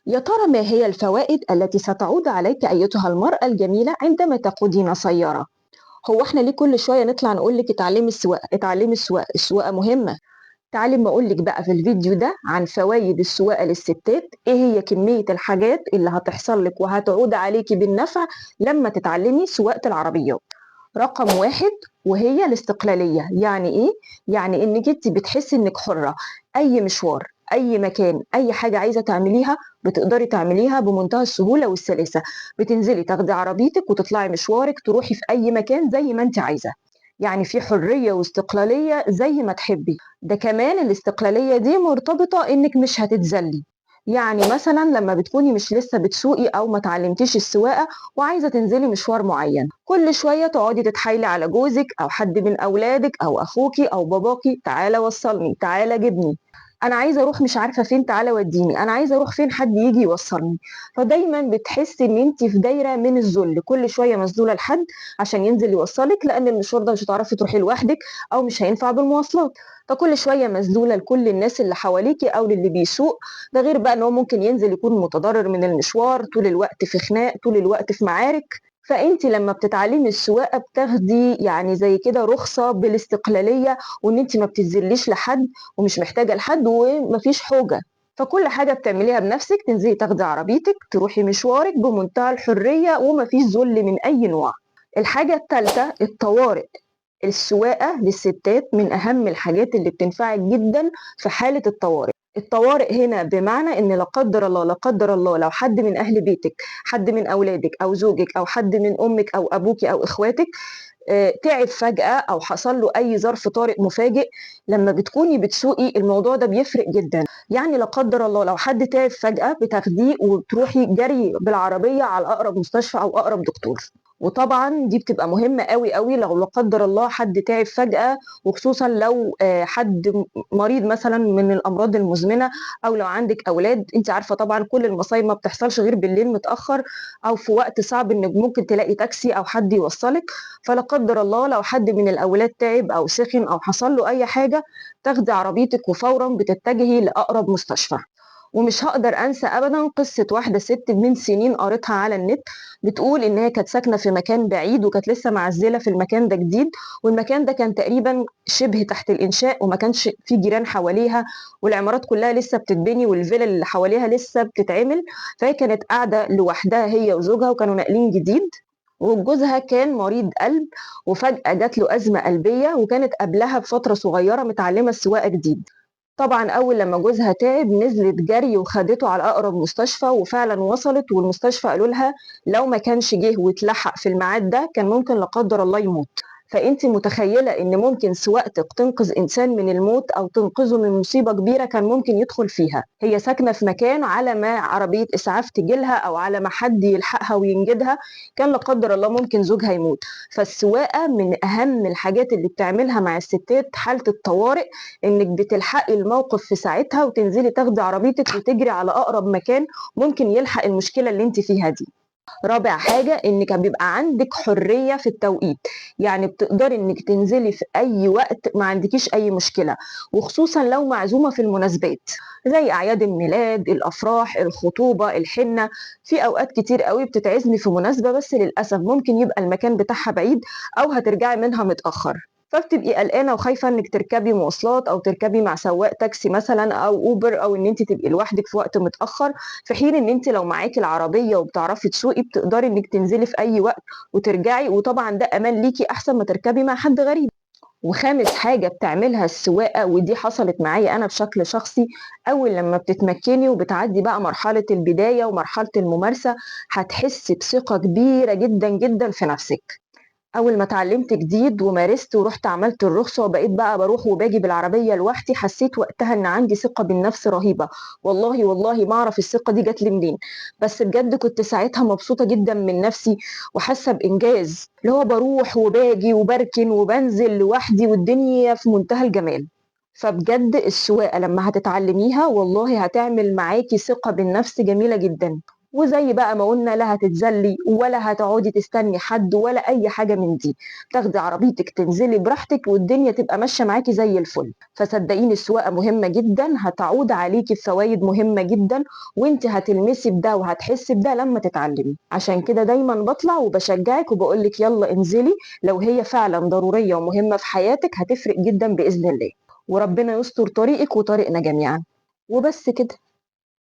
يا ترى ما هي الفوائد التي ستعود عليك أيتها المرأة الجميلة عندما تقودين سيارة؟ هو احنا ليه كل شوية نطلع نقول لك اتعلمي السواقة، اتعلمي السواقة، السواقة مهمة. تعالي اما اقول لك بقى في الفيديو ده عن فوائد السواقة للستات، ايه هي كمية الحاجات اللي هتحصل لك وهتعود عليكي بالنفع لما تتعلمي سواقة العربيات. رقم 1 وهي الاستقلالية. يعني ايه؟ يعني انك انت بتحسي انك حرة، اي مشوار، اي مكان، اي حاجة عايزة تعمليها بتقدري تعمليها بمنتهى السهولة والسلاسة. بتنزلي تاخدي عربيتك وتطلعي مشوارك، تروحي في اي مكان زي ما انت عايزة. يعني في حرية واستقلالية زي ما تحبي. ده كمان الاستقلالية دي مرتبطة انك مش هتتذلي. يعني مثلا لما بتكوني مش لسه بتسوقي او ما تعلمتيش السواقة وعايزة تنزلي مشوار معين، كل شوية تقعدي تتحايلي على جوزك او حد من اولادك او اخوكي او باباكي، تعالى وصلني، تعالى جبني، انا عايزة اروح مش عارفة فين، تعالى وديني، انا عايزة اروح فين، حد يجي يوصلني. فدايما بتحسي ان انت في دايرة من الذل، كل شوية مذلولة لحد عشان ينزل يوصلك، لان المشوار ده مش هتعرفي تروحي لوحدك او مش هينفع بالمواصلات. فكل شوية مذلولة لكل الناس اللي حواليكي او للي بيسوق. ده غير بقى ان هو ممكن ينزل يكون متضرر من المشوار، طول الوقت في خناق، طول الوقت في معارك. فانت لما بتتعلمي السواقة بتاخدي زي كده رخصه بالاستقلاليه، وان انت ما بتتذليش لحد ومش محتاجه لحد ومفيش حوجه. فكل حاجة بتعمليها بنفسك، تنزلي تاخدي عربيتك تروحي مشوارك بمنتهى الحرية ومفيش ذل من اي نوع. الحاجة الثالثة الطوارئ. السواقة للستات من اهم الحاجات اللي بتنفعك جدا في حاله الطوارئ. الطوارئ هنا بمعنى ان لا قدر الله، لا قدر الله، لو حد من اهل بيتك، حد من اولادك او زوجك او حد من امك او ابوك او اخواتك، تعب فجأة او حصل له اي ظرف طارئ مفاجئ، لما بتكوني بتسوقي الموضوع ده بيفرق جدا. يعني لا قدر الله لو حد تعب فجأة بتاخديه وتروحي جري بالعربية على اقرب مستشفى او اقرب دكتور. وطبعا دي بتبقى مهمة قوي قوي لو لا قدر الله حد تعب فجأة، وخصوصا لو حد مريض مثلا من الأمراض المزمنة، أو لو عندك أولاد. انت عارفة طبعا كل المصايب ما بتحصلش غير بالليل متأخر أو في وقت صعب إنك ممكن تلاقي تاكسي أو حد يوصلك. فلا قدر الله لو حد من الأولاد تعب أو سخن أو حصل له أي حاجة، تاخدي عربيتك وفورا بتتجهي لأقرب مستشفى. ومش هقدر أنسى أبداً قصة واحدة ست من سنين قريتها على النت، بتقول إن هي كانت ساكنة في مكان بعيد وكانت لسه معزلة في المكان ده جديد، والمكان ده كان تقريباً شبه تحت الإنشاء وما كانش في جيران حواليها، والعمارات كلها لسه بتتبني والفيلا اللي حواليها لسه بتتعمل. فهي كانت قاعدة لوحدها هي وزوجها، وكانوا ناقلين جديد، وجوزها كان مريض قلب، وفجأة جات له أزمة قلبية، وكانت قبلها بفترة صغيرة متعلمة السواقة جديد. طبعا أول لما جوزها تعب نزلت جري وخدته على أقرب مستشفى، وفعلا وصلت، والمستشفى قالوا لها لو ما كانش جه واتلحق في الميعاد ده كان ممكن لا قدر الله يموت. فأنت متخيلة إن ممكن سواقتك تنقذ إنسان من الموت أو تنقذه من مصيبة كبيرة كان ممكن يدخل فيها. هي ساكنة في مكان على ما عربية إسعاف تجيلها أو على ما حد يلحقها وينجدها كان لا قدر الله ممكن زوجها يموت. فالسواقة من أهم الحاجات اللي بتعملها مع الستات حالة الطوارئ، إنك بتلحقي الموقف في ساعتها وتنزلي تاخدي عربيتك وتجري على أقرب مكان ممكن يلحق المشكلة اللي انت فيها دي. رابع حاجة إنك بيبقى عندك حرية في التوقيت، يعني بتقدري إنك تنزلي في أي وقت، ما عندكيش أي مشكلة، وخصوصا لو معزومة في المناسبات زي أعياد الميلاد، الأفراح، الخطوبة، الحنة. في أوقات كتير قوي بتتعزمي في مناسبة بس للأسف ممكن يبقى المكان بتاعها بعيد أو هترجعي منها متأخر، فبتبقي قلقانة وخايفة إنك تركبي مواصلات أو تركبي مع سواق تاكسي مثلاً أو أوبر، أو إن أنت تبقي لوحدك في وقت متأخر، في حين إن أنت لو معاكي العربية وبتعرفي تسوقي بتقدري إنك تنزلي في أي وقت وترجعي، وطبعاً ده أمان ليكي أحسن ما تركبي مع حد غريب. وخامس حاجة بتعملها السواقة، ودي حصلت معايا أنا بشكل شخصي، أول لما بتتمكني وبتعدي بقى مرحلة البداية ومرحلة الممارسة هتحسي بثقة كبيرة جداً جداً في نفسك. أول ما اتعلمت جديد ومارست ورحت عملت الرخصة وبقيت بقى بروح وباجي بالعربية لوحدي، حسيت وقتها إن عندي ثقة بالنفس رهيبة. والله والله ما أعرف الثقة دي جت لي منين، بس بجد كنت ساعتها مبسوطة جدا من نفسي وحاسة بإنجاز، اللي هو بروح وباجي وبركن وبنزل لوحدي والدنيا في منتهى الجمال. فبجد السواقة لما هتتعلميها والله هتعمل معاكي ثقة بالنفس جميلة جدا. وزي بقى ما قلنا لا هتتذلي ولا هتقعدي تستني حد ولا اي حاجة من دي، تاخدي عربيتك تنزلي براحتك والدنيا تبقى ماشية معاكي زي الفل. فصدقيني السواقة مهمة جدا، هتعود عليكي بفوائد مهمة جدا، وانت هتلمسي بده وهتحسي بده لما تتعلمي. عشان كده دايما بطلع وبشجعك وبقولك يلا انزلي، لو هي فعلا ضرورية ومهمة في حياتك هتفرق جدا بإذن الله، وربنا يستر طريقك وطريقنا جميعا. وبس كده.